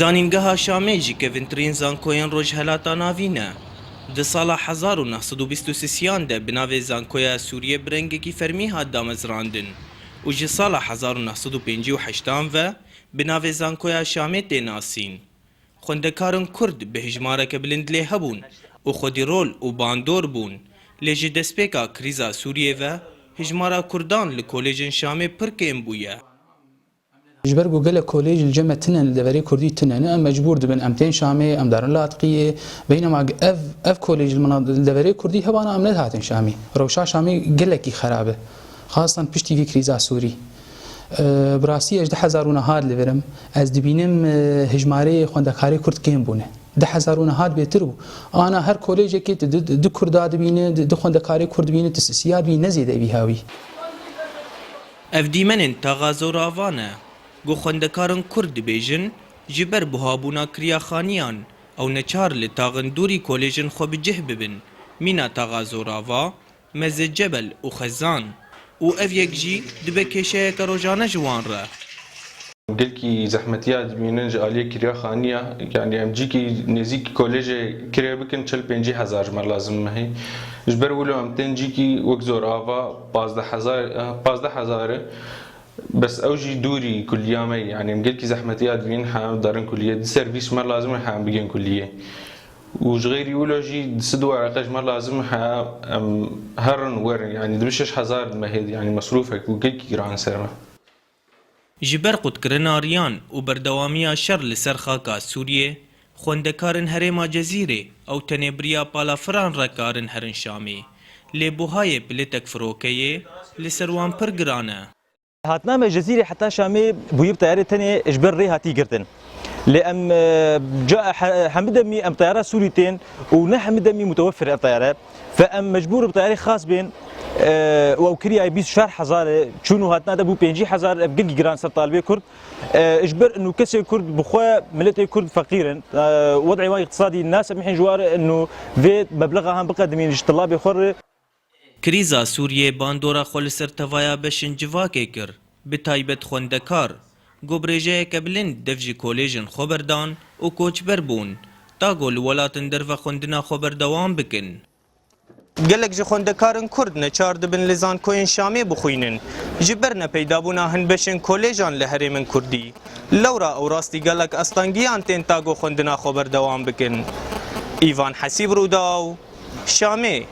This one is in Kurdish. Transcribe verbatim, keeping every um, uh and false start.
Zanîngeha Şamê ji kevintirîn zankoyên Rojhelata Navîn e. Di sala hezar û neh sed û bîst û sisiyan de bi navê Zankoya Sûriyê bi rengekî fermî hat damezrandin û ji sala hezar û neh sed û pêncî û heştan ve bi navê Zankoya Şamê tê nasîn. Xwendekarên Kurd bi hijmareke bilind lê hebûn û xwedî rol û bandor bûn. Lê ji destpêka krîza Sûriyê ve hijmara Kurdan li kolêjên Şamê pir kêm bûye. Ji ber ku gelek kolêj li cem me tine, li deverê Kurdî tine ne, em mecbûr dibin, em tên Şamê, em darin Latqiyê. Beynema ev, ev kolêj li mena-, li deverê Kurdî hebana, em nedihatin Şamê. Rewşa Şamê gelekî xerab e. Xastan piştî vî krîza Sûrî. E, bi rastî ez ji du hezar û nehad li vir im. Ez dibînim, e, hijmarê xwendekarê Kurd kêm bûne. Du hezar û nehad bêtir bû. Ana her kolêjekê tu du, du, du Kurda dibîne, du, du xwendekarê Kurd dibîne, tu sisiya dibîne, ne zêde vî hawî. Ev dîmenên taxa zorava ne. Ku xwendekarên Kurd dibêjin, ji ber buhabûna kiriyaxaniyan, ew neçar li taxên dûrî kolêjên xwe bi cih bibin, mîna taxa zorava, Mezê Cebel û Xezan. Û ev yek jî dibe kêşeyeke rojane ji wan re. Gelkî zehmetiya dibînin ji aliyê kiriyaxaniya, yanî em cîkî nêzîk kolêjê kirê bikin, çil pêncî hezar ji me lazim mehî. Ji ber wilo em tên cîkî wek zor ava pazdeh hezar, pazdeh hezar e. Bes ew jî dûrî kuliya me ye. Yanî em gelkî zehmetiya dibînin, he, derin kuliyê. Du servîs ji me lazim e, he, em bigên kuliyê. Û ji xeyrî wilo jî di sid wereqe ji me lazim e, he, em herin werin. Yanî dibe şeş hezar di mehê de, yanî mesrûfek û gelkî giran ser me. Ji ber qutkirina riyan û berdewamiya şer li ser xaka Sûriyê, xwendekarên herêma Cezîrê ew tenê bi riya palafiran re karin herin Şamê. Lê buhayê pilêtek firokeyê li ser wan pir giran e. Hatina me Cezîrê heta Şamê bûyî bi teyarê tenê ji ber rê hatî girtin. Lê em, e, ca-, he-, hemidemî em teyara Sûrî tên û ne hemidemî mutewefir ev teyare. Fe em mecbûr bi teyarê xas bên, e, û ew kiriyayê bîst û çar hezar e, çûn û hatina de bû pêncî hezar, ev gelkî giran ser talibê Kurd. E, ji ber inu kesê Kurd bi xwe, miletê Kurd feqîr in. E, wed'ê wan îqtisadî nasemihên ji war inu vê meblexa han biqedimîn ji tilabê xwe re. Krîza Sûriyê bandora xwe li ser tevaya beşên civakê kir, bi taybet xwendekar, ku bi rêjeyeke bilind dev ji kolêjên xwe berdan û koçber bûn, ta ku li welatên derve xwendina xwe berdewam bikin. Gelek ji xwendekarên Kurd neçar dibin li zankoyên Şamê bixwînin, ji ber nepeydabûna hin beşên kolêjan li herêmên Kurdî. Lewra ew rastî gelek astangiyan tên ta ku xwendina xwe berdewam bikin. Îvan Hesîb, Rûdaw, Şamê.